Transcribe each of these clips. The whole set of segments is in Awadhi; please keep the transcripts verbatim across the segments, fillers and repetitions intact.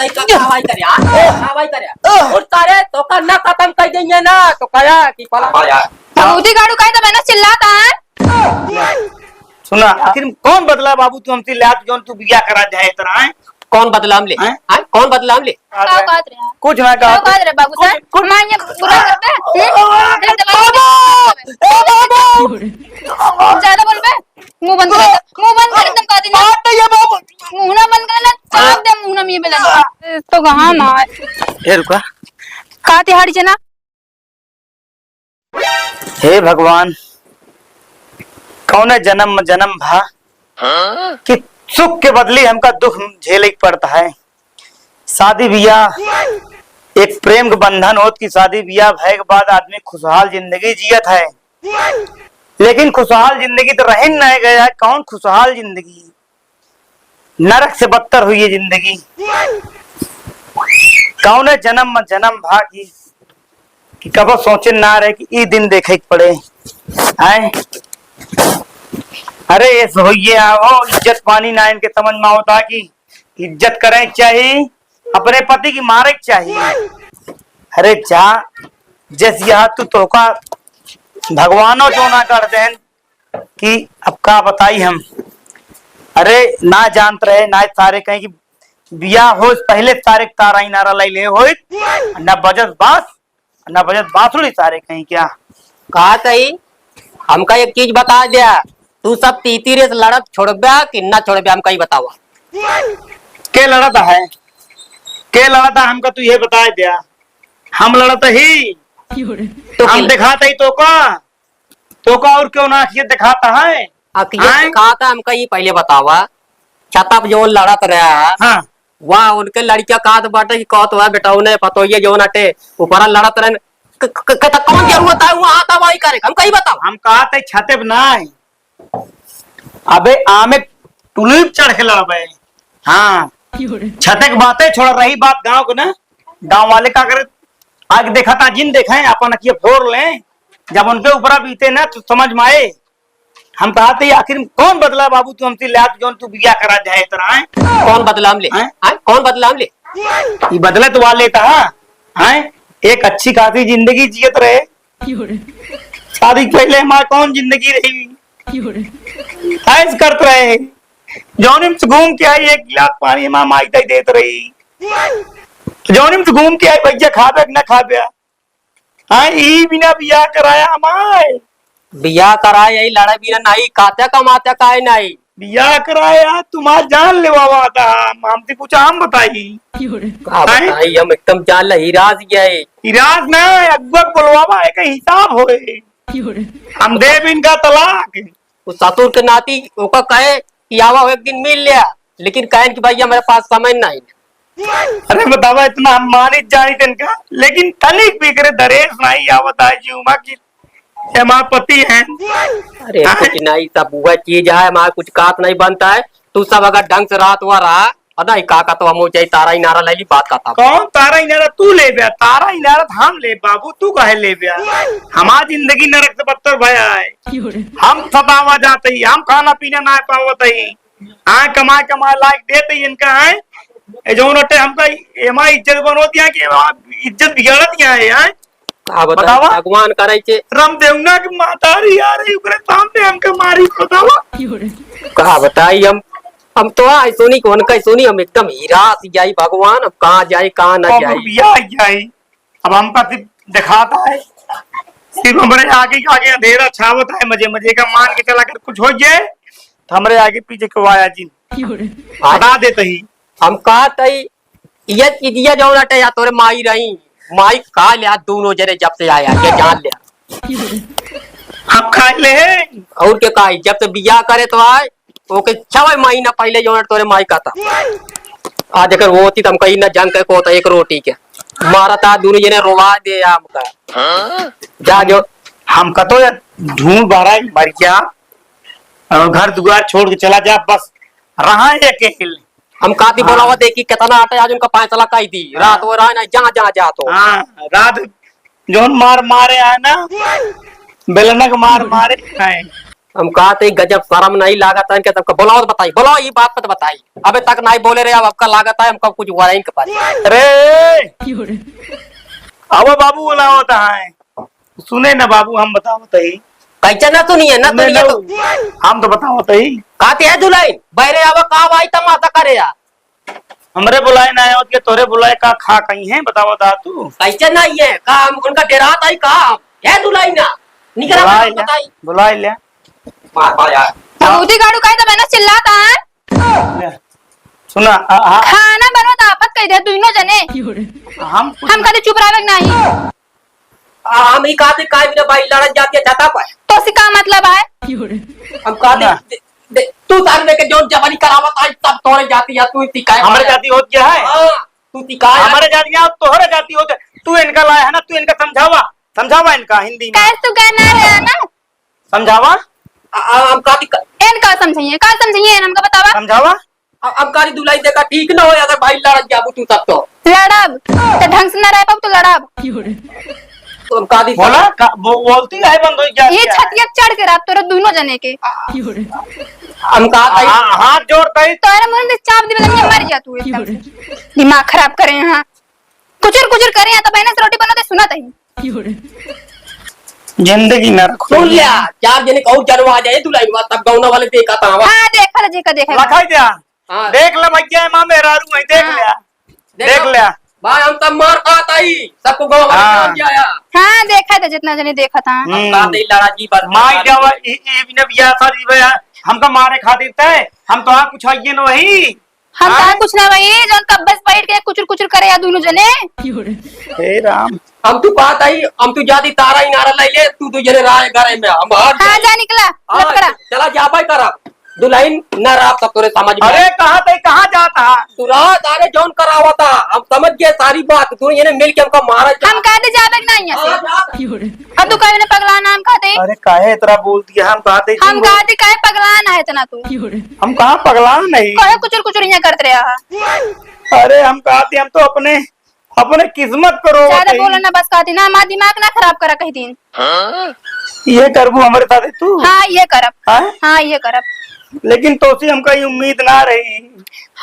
तई का, का भाई करे, हाँ? का भाई करे? और सारे तो का ना खत्म कर देंगे ना, तो कहा कि पला। हाँ यार। भभूति गाड़ू कहे तो मैंने चिल्लाता है। सुना, आखिर में कौन बदला बाबू तू हमसे ले, आज जौन तू बिया करा जाए इतना है? कौन बदला हम ले? हैं? हाँ? कौन बदला हम ले? का कहत रहे? कुछ ना का कहत रहे बाबू साहब? कुछ, कुछ। माँ ये बुरा करबे? हम्म? देख दे बाबू। ए बाबू! ज्यादा बोलबे? मुंह बंद कर, मुंह बंद कर, एकदम कह देना। बात नहीं है बाबू। मुंह ना बंद कर ना, चाप दे मुंह ना, ये बेलन। तो कहा ना। ए रुका। का तिहाड़ी जना? हे भगवान, कौने जन्म जन्म भा कि सुख के बदली हमका दुख झेले के पड़ता है। शादी बियाह एक प्रेम के बंधन होत कि शादी बियाह भए के बाद आदमी खुशहाल जिंदगी जियत है, लेकिन खुशहाल जिंदगी तो रहिन नहीं गया है। कौन खुशहाल जिंदगी? नरक से बदतर हुई ये जिंदगी। कौने जन्म में जन्म भा कि, कि कबो सोचे ना रहे कि ई दिन देखे के पड़े। आए, अरे ये सो ये आओ, इज्जत पानी ना इनके समझ में आवता कि इज्जत करे के चाही, अपने पति की मारे के चाही। अरे जा, जस यहाँ तू तोका भगवानो जो ना कर देन कि अब का बताई हम। अरे ना जानत रहे, ना सारे कहीं कि बियाह हो पहले सारे तारा ही नारा लाई ले होइत, ना बजत बास ना बजत बांसुरी सारे कहीं क्या? का सही? हमका एक चीज बता द्या, तू सब तीती रे से लड़त छोड़ब्या कि ना छोड़ब्या, हमका ही बतावा। के लड़त है? के लड़त है हमका तू ये बता द्या। हम लड़त ही। तो हम की? दिखात ही तो का? तो का और क्यों ना आँखिए दिखाता है? आँखिए आँय? दिखाता हमका ये पहले बतावा। छता पे जो लड़त रहा, हाँ। वाह, उनके लड़किया कहत बाटे कि कहत हुआ बेटा, उन्हें पतोहिए जौन अटे, ऊपरा लड़त रहन। क-, क-, क-, त कौन जरूरत है वहाँ हाथापाई करे? हम कहीं बताओ। हम कहत है छते पे ना है। अबे आमे टुलीप चढ़ के लड़बे। हाँ। छते के बातें छोड़ा, रही बात गाँव के ना, गाँव वाले का करे, आगे देखा था जिन देखे, अपन अखिए फोड़ लें। जब उनके ऊपरा बीते ना तो समझ में आए। हम कहत ही, आखिर में कौन बदला बाबू तू हमसे ले, आज जौन तू बिया करा जाए इतना, हैं? कौन बदला हम ले? हैं? हैं? कौन बदला हम ले? ये बदला तो वाले था, हैं? एक अच्छी खासी जिंदगी जियत रहे। शादी के पहले हमार कौन जिंदगी रही? ऐश करत रहे। जौनी में से घूम के आई, एक गिलास पानी हमार माई दे देत रही। जौनी में से घूम के आई, भैया खाबे कि ना खाबे? हाँ, ई बिना बियाह कराया हमार। बियाह कराए, यही लड़ाई बिना नहीं, कात्या कमात्या काहे नहीं? बियाह कराया, तुम्हार जान लेवावा था। हम, हमसे पूछा, हम बताई। का हैं? बताई, हम एकदम जान ले हिरास गए। हिरास ना, अगुआ के बोलवावा, एक हिसाब होए। हम देब इनका तलाक। उ ससुर के नाती ओका कहे कि आवा हो एक दिन मिल लिया, लेकिन कहन कि भैया मेरे पास समय नहीं। अरे बतावा, इतना हम मानित जानित इनका, लेकिन तनिक भी करे दरेस नहीं आवत है जीव मा कि ये हमार पति हैं। अरे हाँ? कुछ नहीं, सब वह चीज है, हमारा कुछ कात नहीं बनता है। तू सब अगर ढंग से रात हुआ रहा, और नहीं का का तो हम जाई तारा इनारा ले ली, बात खत्म। कौन तारा इनारा? तू ले बे, तारा इनारा तो हम ले बाबू, तू काहे ले बे? हमार जिंदगी नरक से बदतर भया है। हम सतावा जाते ही, हम खाना पीना ना पावत ही। हाँ, कमाए, कमाए लायक देते ही इनका है। ए, जौन अटे हमका, ए, हमारी इज्जत बनो दिया कि हमारी इज्जत बिगाड़ दिया है, हैं? का बताई, बतावा? भगवान करे के। रामदेवना के मातारी आ रही, ओकरे सामने हमके मारी, बतावा? का बताई हम, हम तो आई सुनी, कौन का सुनी, हम एकदम हिरास जाई भगवान, अब कहाँ जाई, कहाँ ना कौन जाई। रुपया आई जाई? अब हमका सिर्फ दिखाता है, सिर्फ हमरे आगे, आगे अंधेरा छावत है, मजे, मजे का मान के चला, अगर कुछ हो जाए, तो हमरे आगे पीछे के वाया जी। हटा देते ही। हम कहत हई, ये चीजिया जौन अटे या तोरे माई रही, माई खा लिया दोनों जने जब से आया, ये जान लिया। हम खा ले। और के कही, जब से बियाह करे तो आए, ओके छवे महीना पहले जौन तोरे माई का था। आज अगर वो होती तो हम कहीं ना जान के को होता एक रोटी के। मारा था दोनों जने रोवा दे हमका। जा जो। हमका तो यार ढूंढ बारा मर गया। और घर दुआर छोड़ के चला जा, बस रहा है अकेले। हम काती हाँ। बोलावा देखी कितना आटा आज उनका पाँच लाख आई दी। हाँ। रात हो रहा है ना, जहाँ, जहाँ जा तो। हाँ, रात जौन मार मारे है ना, बेलनक मार मारे है। हम कहत ही गजब शर्म नहीं लागत है इनके, तब का बोलाओ तो बताई, बोलाओ ये बात मत बताई। अबे तक नहीं बोले रहे, अब आपका लागत है हमका कुछ हुआ नहीं इनके पास। अरे! अब बाबू बोलावत है। सुने ना बाबू, हम बतावत ही। कैसे ना सुनिए ना, सुने सुनिए ना, तो। हम तो बतावत ही। कहते हैं दुल्हन, बहरे आवा का भाई तमाशा करे यार। हमरे बुलाए ना आवत के तोरे बुलाए का खा कहीं है, बतावा दा तू। कैसे नहीं है? का हम उनका डेरात आई का? है दुलाई ना। निकला बुलाए बात ले, बताई। बुलाए ले। मार, मार यार। भभूति गाड़ू काहे तो मैंने चिल्लात है? ले। सुना, आ, आ, खाना बनवा तो आफत कह दे, दोनों जने। हम कुछ हम कभी चुप रहबे के नहीं। आ, हम ही कहते काहे बिना भाई लड़त जाती है छाता पर। तो से का मतलब है? हम कहते ना। दे, दे, तू सारे लेके जौन जवानी करावत आई, तब तोरे जाती है, तू सिखाए हमरे वाला। जाति होत क्या है? हाँ, तू सिखाए। हमरे जाति है, तोहरे जाति होत है। तू इनका लाया है ना, तू इनका समझावा, समझावा इनका हिंदी में। कैसे तू कहना रहा ना? समझावा। आ, आ, हम का दिक्कत? एन का समझाइए, का समझाइए एन हमका बतावा? समझावा। अब, अब गाड़ी दुलाई देखा ठीक ना हो, अगर भाई लड़त जाबू तू तब तो। लड़ब, तो ढंग से ना रह पाऊ तो लड़ब। तो हम का दी बोला, का, बो-, बोलती है बंद हो गया ये क्या? छतिया चढ़ के रात तोरा दोनों जने के। हम का कही? हाँ, हाथ जोड़ कही। तोरे मुंह में चाप दिबे, मर जा तू एकदम से। दिमाग खराब करे यहाँ। कुचुर कुचुर करे या तो बहने से रोटी बनाते सुनत ही। जिंदगी ना रखो। सुन लिया, चार जने और जनवा आ जाए दुल्हन, तब गौना वाले देखा था। हाँ, देखा था, देखा, देखा। लखाई दिया। हाँ। देख ले भैया, माँ मेहरारू है, देख हाँ। लिया। देखो, देख लिया। भाई, हम तब मार खात आई, सबको गाँव वाले हाँ। जान जाया। हाँ, देखा था, जितना जने देखा था। हम हम्म। कहा थे, लड़ा जी, बस माई मार जावा, दो। ई, ई, इन्हें बिया सारी बया, हमका मारे खातिर तय, हम तो कुछ आइए न वही। हम तो हाँ? कुछ ना भाई, जौन कब्बे से बैठ के कुचुर कुचुर करे या दोनों जने। हे राम। हम तू बात आई, हम तू जाती तारा इनारा ले ले, तू दू जने रहा है घर में, हम हार हाँ, जाए। जा निकला, हाँ, लपकड़ा। चला जा भाई तारा। दुल्हन न रहा सब तोरे समझ में। अरे कहाँ थे, कहाँ जाता? तू रहा तारे जौन करावा था, हम समझ गए सारी बात, तू इन्हें मिल के हमका मारा जा। हम कहा थे जाबे के नहीं है हाँ, से। जा। अब तू कहे ने पगला नाम कहा थे? अरे काहे इतना बोल दिया, हम कहा थे हम क्यों? कहा थे काहे पगला ना है इतना तू? हम कहाँ पगला नहीं? काहे कुचुर कुचुर यहाँ करते रहा? अरे हम कहा थे, हम तो अपने, अपने किस्मत को रोवत ज्यादा ही। बोलो ना, बस कहा थे ना, हमारा दिमाग ना खराब करा कहीं दिन। ये करबू हमारे साथ तू? हाँ, ये करब। हाँ? हाँ, ये करब। लेकिन तोसी हमका ये उम्मीद ना रही।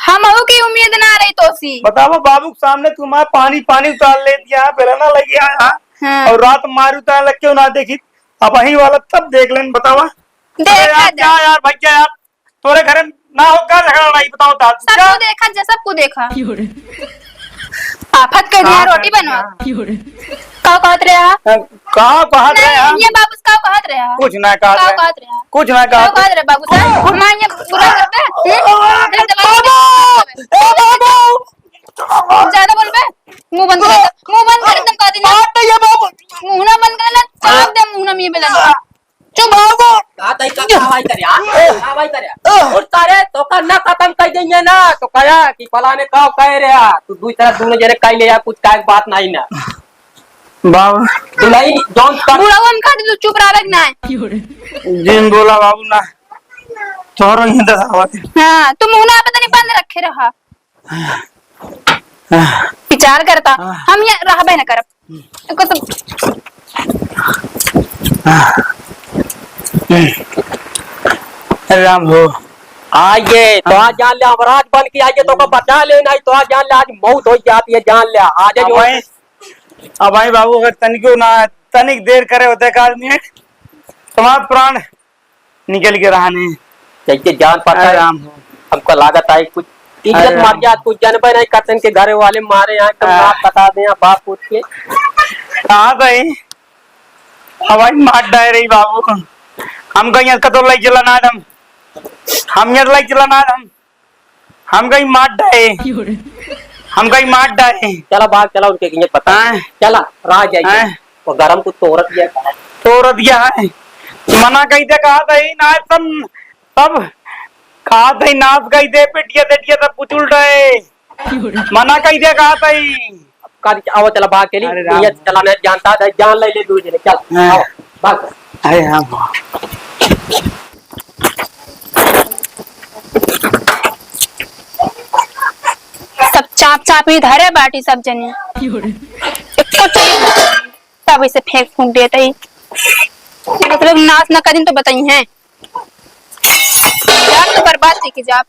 हमहू की उम्मीद ना रही तोसी। बतावा, बाबू के सामने तू हमारा पानी, पानी उतार ले दिया, बेलना लग गया है। हाँ। और रात मारू उतार लग के ना देखी, अब वही वाला तब देख लेन, बतावा। देखा अरे यार, दे। क्या यार, भैया यार, तोरे घरे ना हो का झगड़ा नहीं, बताओ ता, तू सब क्या? कुछ देखा, जे सब कुछ देखा। आफत कर दिया, हाँ, रोटी कर बनवा। दिया। का कहत रहे हा? हाँ, का कहत रहे हा? नहीं, ये बाबू का कहत रहे हा? कुछ ना कहत का रहे। कहत रहे हा? कुछ ना का कहत कहत रहे बाबू साहब? हमारे ये बुरा करबे? हम्म? बाबू! ए बाबू! ज्यादा बोलबे? मुंह बंद कर, मुंह बंद कर, एकदम कह दी ना। बात नहीं है बाबू। मुंह ना बंद कर ना, चाप दे मुंह ना, ये बेलन। चुप। बाबू! का तई का, का भाई करे, हाँ? का भाई करे? और सारे तो का ना खत्म कर देंगे ना, तो कहा कि फलाने का कह रहे हैं, तू दूसरा दोनों जने कह ले यार, कुछ का बात नहीं ना। बाबू। बुलाई, don't कर। बुढ़ाऊ हम खातिर तू चुप रहबे कि नाय? जिन बोला बाबू ना, तोहरो ही दशा होती। हाँ, तू मुंह ना पता नहीं बंद रखे रहा। विचार करता, हाँ। हम ये रहबे न करब। एको तो राम हो। आइए, तो हाँ। आज जान ले, हमराज बन के आइए, तो का बचा ले, नहीं तो आज जान ले, आज मौत हो जाती है, जान ले, आज अब जो भाई, अब भाई बाबू, अगर तनिको ना, तनिक देर करे होते का आदमी, तुम्हारा प्राण निकल के रहा नहीं। जैसे जान पड़ता अरे है, राम हो। हमको लागत है कुछ इज्जत अरे राम। मर्यादा कुछ जानबे नहीं करते, इनके घर वाले मारे यहाँ, तुम हाँ। बात बता दे, बाप पूछ के। कहाँ भाई? हवाई मार डाय रही बाबू। हम कहीं इसका तो लाई चला ना हम। हम ये लाई चला ना हम। हम कहीं मार डाए। हम कहीं मार डाए। चला बाहर चला, उनके किंजत पता। हाँ। चला, राह जाइए। हाँ। वो गरम कुछ तोरत गया। तोरत गया है। मना कही दे, कहा था ही ना, तब, तब कहा था ही नाश कही दे, पेटिया, तेटिया सब कुछ उल्टा है। मना कही दे, कहा था ही। अब का, आवा चला बाहर के लिए, अरे राम। ये चला नहीं जानता था, जान ले, ले दूर जने, चल, हाँ। आओ, भाग। अरे राम। सब चाप चाप ही धरे बाटी सब जनी। एको चीज सब इसे फेंक फूंक देते ही। मतलब नाश न करिन तो बताई हैं। जाब तो बर्बाद कइके जाब।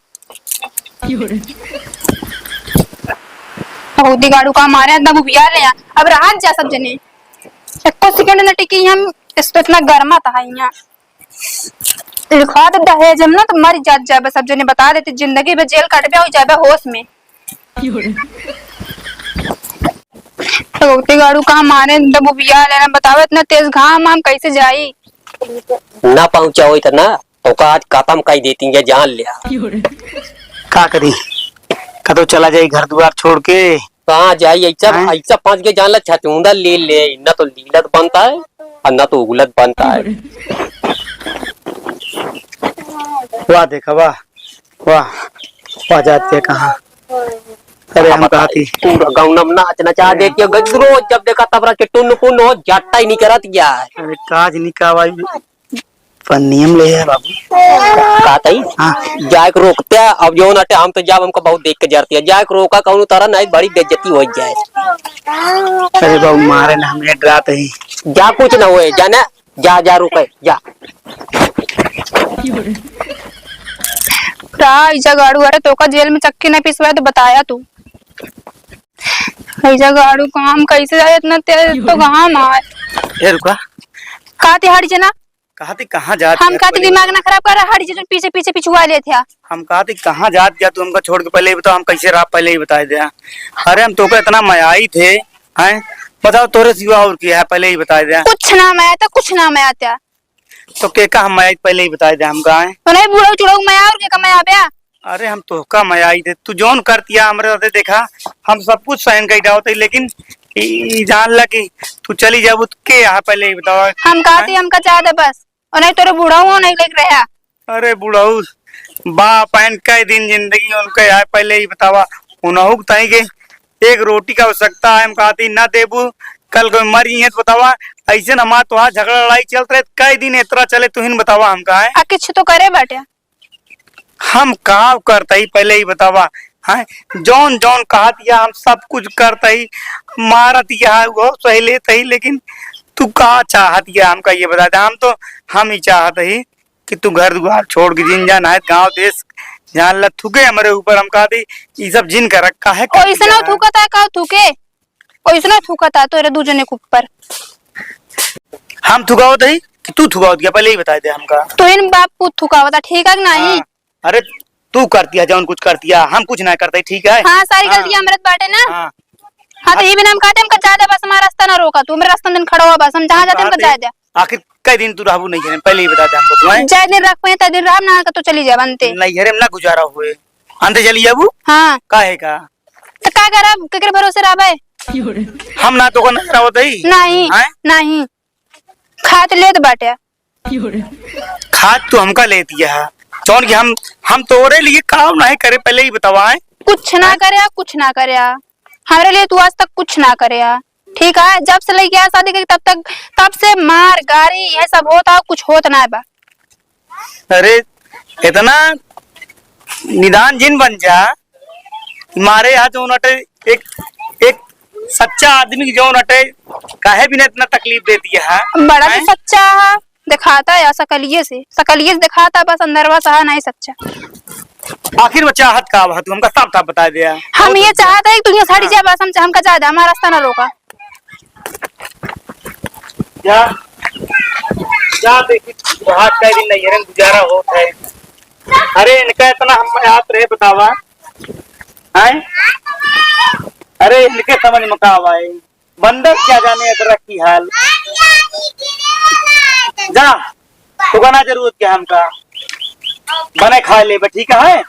भगवती गाड़ू का मारे एकदम उबिया ले। अब रहत जा सब जने, एको सेकंड न टिकी हम। इस तो इतना गर्मा था यहाँ। लिखवा दे दहेज हम ना तो मर जात जाबे सब जने, बता देते जिंदगी भर जेल काटबे और जाबे होश में। भगवती गाड़ू का मारे एकदम उबिया ले, बतावे इतना तेज घाम हम कैसे जाई। ना पहुंचा होई त ना, तोका आज खतम कइ देती है, जान ल्या। का करी, कतो चला जाई घर दुआर छोड़ के। कहाँ जाई? ऐसा, हैं? ऐसा फंस के जान ला, छचूंदा ले ले, ना तो लीलत बनता है और ना तो उगलत बनता है। वाह देखा, वाह, वाह, वाह जात के कहाँ। अरे हम कहा थी। पूरा गाँव नम नाच नचा देती है, गजरो जब देखा तब रख के टुन्न पुन्न हो, जट्टा ही नहीं करत गया है। अरे काज नहीं का भाई, पर नियम ले है बाबू। का तई? हाँ। जाए के रोकते, अब जौन अटे हम तो जाब, हमको बहुत देख के जरती है। जाए के रोका कौनो तरह नहीं, बड़ी बेइज्जती हो जाए। अरे बाबू, मारे ना, हमें डराते ही। जा, कुछ ना होए, जाने, जा, जा, रुके, जा। का ऐसा गाड़ू, अरे तोका जेल में चक्की ना पिसवाए तो बताया तू। ऐसा गाड़ू काम कैसे जाए, इतना तेज तो कहाँ मार। ए, रुका। का ते हट जना? कहा थी कहाँ जात हम है? कहते दिमाग ना खराब कर, हट जे, पीछे पीछे पिछुआ लेत है। हम कहा थी कहाँ जात गया तू, हमका छोड़ के पहले ही बताओ, हम कैसे रहा पहले ही बताइ दे। अरे हम तोका इतना मयाई थे, हैं? बताओ तोरे सिवा और क्या है, पहले ही बताइ दे। कुछ ना मया था, कुछ ना मया था। तो के का हम मयाई पहले ही बताइ दे हमका, हैं? तो नहीं बूढ़ा चुड़ौक मया और के का मया बया? अरे हम तोहका मयाई थे, तू जौन करतिया हमरे साथे देखा, हम सब कुछ सहन कइ डावत है, लेकिन ई, ई जान ला कि तू चली जाबू तो के यहाँ पहले ही बतावा। हम कहती हैं? हमका जाए दे बस, और नहीं तोरे बुढ़ऊ हो नहीं लेके रहा। अरे बुढ़ऊ, बाप आइन कई दिन जिंदगी उनके आए पहले ही बतावा, उनहु के ताई के एक रोटी का आवश्यकता है, हम कहती ना देबू, कल कोई मर गई है तो बतावा, ऐसे न हमार तोहार झगड़ा लड़ाई चलत रहे, कई दिन इतना चले तुहिन बतावा हमका है। आ किछु तो करे बाटे। हम का करतई पहले ही बतावा, हैं? जौन जौन कहत या हम सब कुछ करतई, मारत या वो सही लेत ही, लेकिन तू का चाहत या हमका ये बता दे। हम तो हम ही चाहत ही कि तू घर दुआर छोड़ के जिन जान है, गाँव देश जान ला थूके हमरे ऊपर। हम कहत ही ई सब जिन कर काहे करत ओइसनो या? थूकत है का थूके? ओइसनो थूकत है तोरे दू जने के ऊपर। हम थुकावत हई कि तू थुकावत गया, पहले ही बताइ दे हमका। तोहिन बाप पूत थुकावत है, ठीक है कि नहीं? हाँ। अरे तू करतिया, जौन कुछ करतिया, हम कुछ ना करते, ठीक है? हाँ, सारी हाँ। गलतियाँ हमरे बाटे ना। हाँ। हाँ, तो ये भी ना हम कहते, हमका जाए दे बस, हमारा रास्ता ना रोका तू, हमरे रास्ता में खड़ा हुआ बस, हम जहाँ जाते हमका जाए दे। आखिर कई दिन तू रहबू नहीं है, पहले ही बता दे हमको तू, हैं? जय दिन रख पाए, तय दिन रहब ना, तो चली जाब अंते। नहीं, हरे में ना गुजारा हुए, अंते चली जाबू? हाँ। काहे का? तो का करब, केकरे भरोसे रहबे? हम ना तो को नजर आवत हई। नहीं, हैं? नहीं। खात लेत बाटे। खात तू हमका लेती है, जौन कि हम, हम तोरे लिए काम नहीं करे, पहले ही बतावा है। कुछ ना करे, कुछ ना करे, हमरे लिए तू आज तक कुछ ना करे। ठीक है, जब से लेके आया शादी के, तब तक, तब से मार गारी यह सब होता, कुछ होत ना बा। अरे इतना निदान जिन बन जा, मारे यहाँ जौन अटे एक, एक सच्चा आदमी के जौन अटे, काहे बिना इतना तकलीफ दे दिया है? बड़ा तो हैं? सच्चा है, दिखाता है शकलिये से, शकलिये से दिखाता, बस अंदरवा सहा नहीं सच्चा। आखिर वो चाहत का बा, तू हमका साफ साफ बताइ दे। हम ये चाहत है कि तू यहाँ से हट जा, बस हम, हमका जाए दे, हमारा रास्ता ना रोका। जा, जा देखी, तोहार कई दिन नैहरे में गुजारा होत है। अरे इनका इतना हम याद रहे बतावा, हैं? अरे इनके समझ में का आवा है? बंदर क्या जाने अदरक की हाल। जा, तू का ना जरूरत क्या हमका? बने खा लेबे, ठीक है?